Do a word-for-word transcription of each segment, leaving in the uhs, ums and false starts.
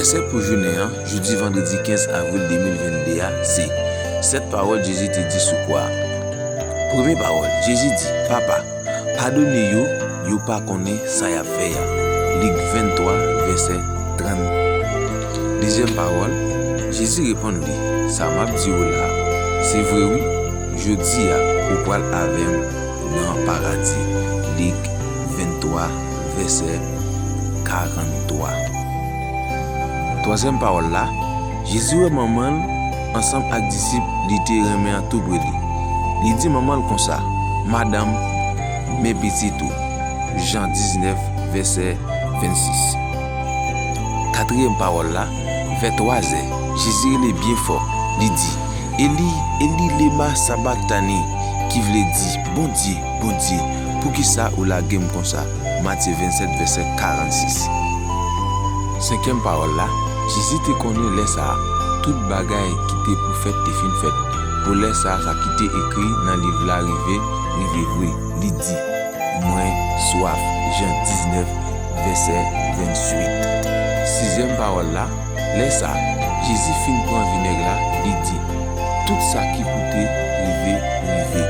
Vèsè pou jounen an, jodi vandredi kenz avril de mil vennde a, se sèt pawòl Jezi te di sou kwa a. Premye pawòl, Jezi di, Papa, padone yo, yo pa konnen sa y ap fè a. Lik venntwa, vèsè trant. Dezyèm pawòl, Jezi reponn li, Sa m ap di w la, se vre wi, jodi a ou pral avè m nan paradi. Lik venntwa, vèsè karanntwa. Twazyèm pawòl la, Jezi wè manman l ansanm ak disip li te renmen an toupre li. Li di manman l konsa, Madanm, men pitit ou. Jan diznèf, vèsè vennsis. Katriyèm pawòl la, vè twazè, Jezi rele byen fò, li di, Eli, Eli, lema sabaktani, ki vle di, Bondye, Bondye, poukisa ou lage m konsa? Matye vennsèt, vèsè karannsis. Senkyèm pawòl la, Jezi te konnen lè sa a, tout bagay ki te pou fèt te fin fèt. Pou lè sa a, sa ki te ekri nan liv la rive, rive vre. Li di, Mwen swaf. Jan diznèf, vèsè venntuit. Sizyèm pawòl la, lè sa a, Jezi fin pran vinèg la, li di, Tout sa ki pou te rive, rive.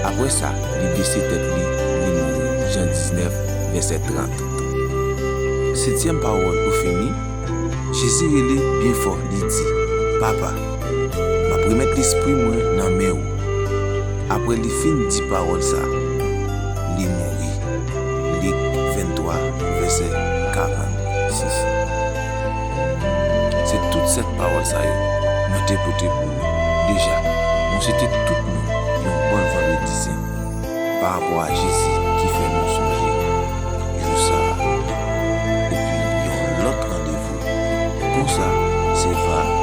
Apre sa, li bese tèt li, li mouri. Jan diznèf, vèsè trant. Setyèm pawòl pou fini, Jezi rele byen fò, li di, Papa, m ap remèt lespri mwen nan men w. Apre li fin di pawòl sa a, li mouri. Lik venntwa, vèsè karannsis. Se tout sèt pawòl sa yo mwen te pote pou ou deja. Mwen swete tout moun yon bòn vandredi sen pa rapò a Jezi ki fè nou sonje jou sa a. Epi yon lòt randevou. Konsa, se va